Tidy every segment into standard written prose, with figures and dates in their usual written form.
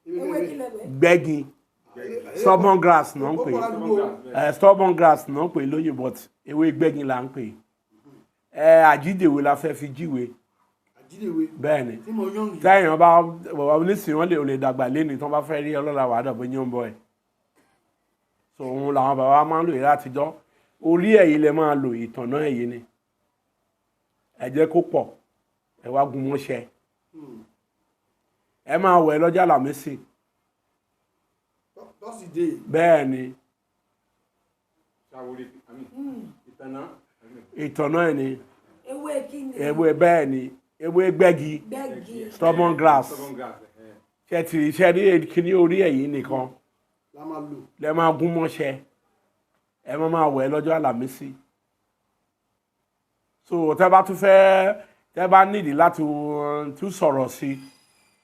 Ewé kí lẹ pè? Gbẹ́gi, stubborn grass náà ń pè é. Stubborn grass náà ń pè é lóyìnbó, but ewé gbẹ́gi là ń pè é. Àjídèwé la fẹ́ fi jíwe. Àjídèwé. Bẹ́ẹ̀ ni. Tí mo yán yìí. Tẹ́yìn bá bàbá onísìn, wọn lè ò lè dàgbà lẹ́ni tí wọ́n bá fẹ́ rí ọlọ́lá wàá dàbọ̀ yín bọ̀ ẹ̀. So òun làwọn bàbá máa ń lò yìí látijọ́. Orí ẹ̀yìn lẹ máa lò, ìtànná ẹ̀yìn ni. Ẹ jẹ́ kó pọ̀, ẹ wá gun mọ́ṣẹ́, ẹ máa wẹ̀ lọ́jọ́ Àlàmísì. Tọ́sídẹ̀ẹ́. Bẹ́ẹ̀ ni. Ṣàwòrán àmì ìtànà. Ìtànná ẹ̀ ni. Ewé kí ni? Ewé, bẹ́ẹ̀ ni, ewé gbẹ́gi. Gbẹ́gi. Stubborn grass. Stubborn grass, ẹ̀. Ṣe ti ṣe rí kíní orí ẹ̀yìn nìkan La máa lò. Lẹ máa gún mọ́ṣẹ́, ẹ máa máa wẹ̀ lọ́jọ́ Àlàmísì. So tẹ́ bá tún fẹ́, tẹ́ bá nídìí láti tún sọ̀rọ̀ sí,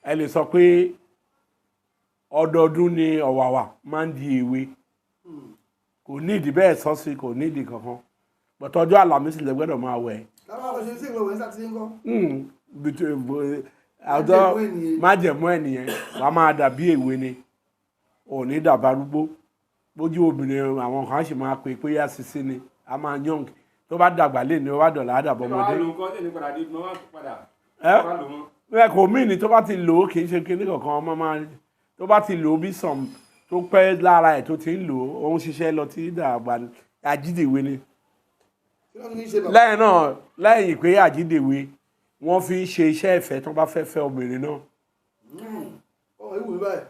ẹ lè sọ pé ọdọọdún ni ọ̀wàwà máa ń di èwe. Kò nídìí bẹ́ẹ̀ sọ sí, kò nídìí kankan, but ọjọ́ Àlàmísì lẹ gbọ́dọ̀ máa wẹ̀. Lábàá lọ ṣe sí ìwé ìwé Sátidé ńkọ́? Àjọ Májẹ̀mú ẹ̀ nìyẹn. Májẹ̀mú ẹ̀ nìyẹn. Wàá máa dàbí èwe ni, ò ní dàbí arúgbó. Bójú obìnrin, àwọn kan sì máa pè pé yá sisi ni, a máa young. Tó bá dàgbà lé ní, ó bá dọ̀là, á dàbọ̀ Ṣé wàá ọmọdé. lò nǹkan ẹni padà dé mọ́ wá padà? Ẹ́? Wàá lò mọ́. Ẹ kò mí ni, tó bá ti lò ó, kì í ṣe kinní kankan. Ọmọ máa tó bá ti lò ó bí sàn tó pẹ́ lára ẹ̀, tó ti ń lò ó, ó ń ṣiṣẹ́ lọ tí dàgbà. Àjídìwé ni. Kí ló tún ní ṣe, bàbá? Lẹ́yìn náà, lẹ́yìn pé àjídìwé, wọ́n fi ń ṣe iṣẹ́ ìfẹ́ tó bá fẹ́ fẹ́ obìnrin náà. Ọmọ ìwù mi báyìí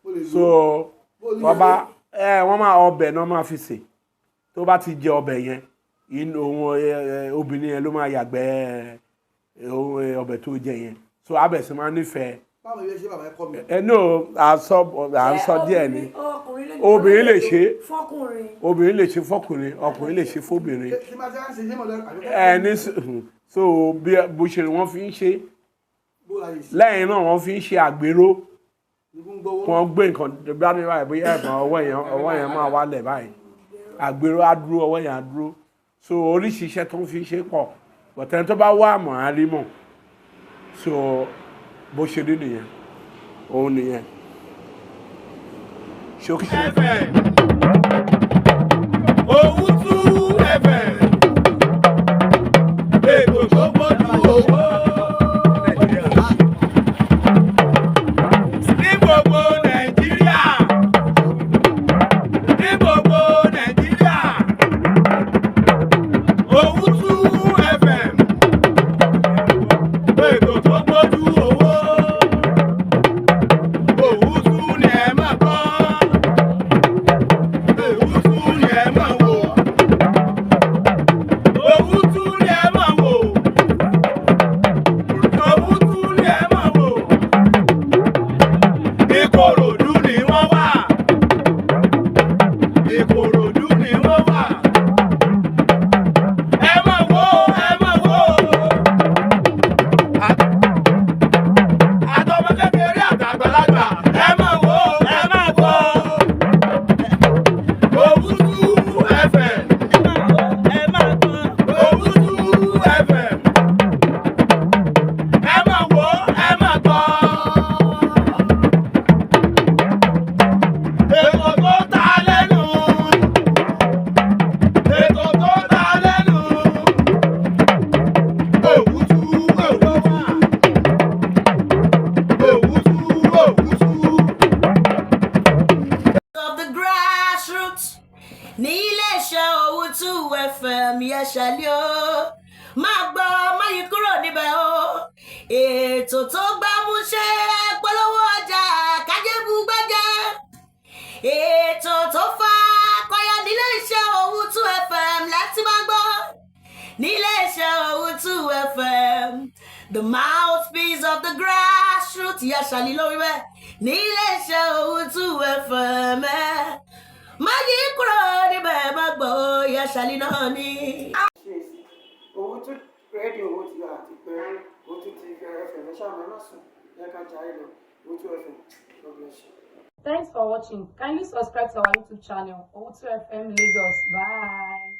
mo lè lò. So wọ́n bá ẹ wọ́n máa ọbẹ̀ náà máa fi sè. Tó bá ti jẹ ọbẹ̀ yẹn, inú òun ẹ, ẹ, obìnrin yẹn ló máa yàgbẹ́ ẹ, òun, ẹ, ọbẹ̀ tó jẹ yẹn. So abẹ̀sí máa nífẹ̀ẹ́. Báwo ni ẹ ṣe, bàbá? Ẹ kọ́ mi. Ẹ no, à ń sọ díẹ̀ ni. Ọkùnrin lè Obìnrin lè ṣe. Fọkùnrin. Obìnrin lè ṣe fọkùnrin, ọkùnrin lè ṣe fóbìnrin. Kí máa ṣe á ń ṣe ṣé mo lọ àbí? Ẹ ní so bí bó ṣe wọ́n fi ń ṣe. Bó la yìí ṣe? Lẹ́yìn náà, wọ́n fi ń ṣe àgbéró. Ikú ń gbọ́wọ́. Wọ́n gbé nǹkan bá ní báyìí, bóyá ẹ̀gbọ́n ọwọ́ yẹn máa wálẹ̀ báyìí, àgbéró á dúró, ọwọ́ yẹn á dúró. So oríṣi iṣẹ́ tó ń fi ṣe pọ̀, bọ̀tẹ́ni tó bá wá àmọ̀ á rí mọ̀. So bó ṣe rí nìyẹn, òun nìyẹn ṣókí. FM. Owutu FM. Ètò tó gbójú owó. Ní gbogbo Nàìjíríà. Ní gbogbo Nàìjíríà. Owutu FM. Ètò tó gbójú owó. Owutu ni ẹ máa gbọ́. Òwútú ni ẹ máa wò. Òwútú ni ẹ máa wò. Òwútú ni ẹ máa wò. Ìkòròdú ni wọ́n wà. Ìkòròdú ni wọ́n wà. Ẹ máa wò, ẹ máa wò. Àtọmọ kékeré àtàgbàlagbà, ẹ máa wò, ẹ máa wò. Òwútú FM. Òwútú FM. Ẹ máa wò, ẹ máa gbọ́. Ètò tó ta lẹ́nu. Ètò tó ta lẹ́nu. Òwútú, Òwútú. Òwútú, Òwútú. Of the grassroots ní iléeṣẹ́ Owutu FM yẹsẹ̀lẹ̀ o. Máa gbọ́, má yí kúrò níbẹ̀ o. Ètò tó gbámúṣé, polówó ọjà kájébù gbẹ́jẹ́, ètò tó fa kọyà nílé iṣẹ́ Owutu FM láti máa gbọ́ nílé iṣẹ́ Owutu FM, the mouthpiece of the grassroots. Yẹsẹ̀lẹ̀ lórí bẹ́ẹ̀ nílé iṣẹ́ Owutu FM. Ẹ̀ má yí kúrò níbẹ̀, má gbọ́ yẹsẹ̀lẹ̀ náà ni. Ṣe sí Owutu Rédíò, ó ti àti pé Owutu TV FM. Ẹ ṣáà má sùn, yẹ ká jayé lọ. Owutu FM, God bless you. Thanks for watching. Kindly subscribe to our YouTube channel, Owutu FM Lagos. Bye.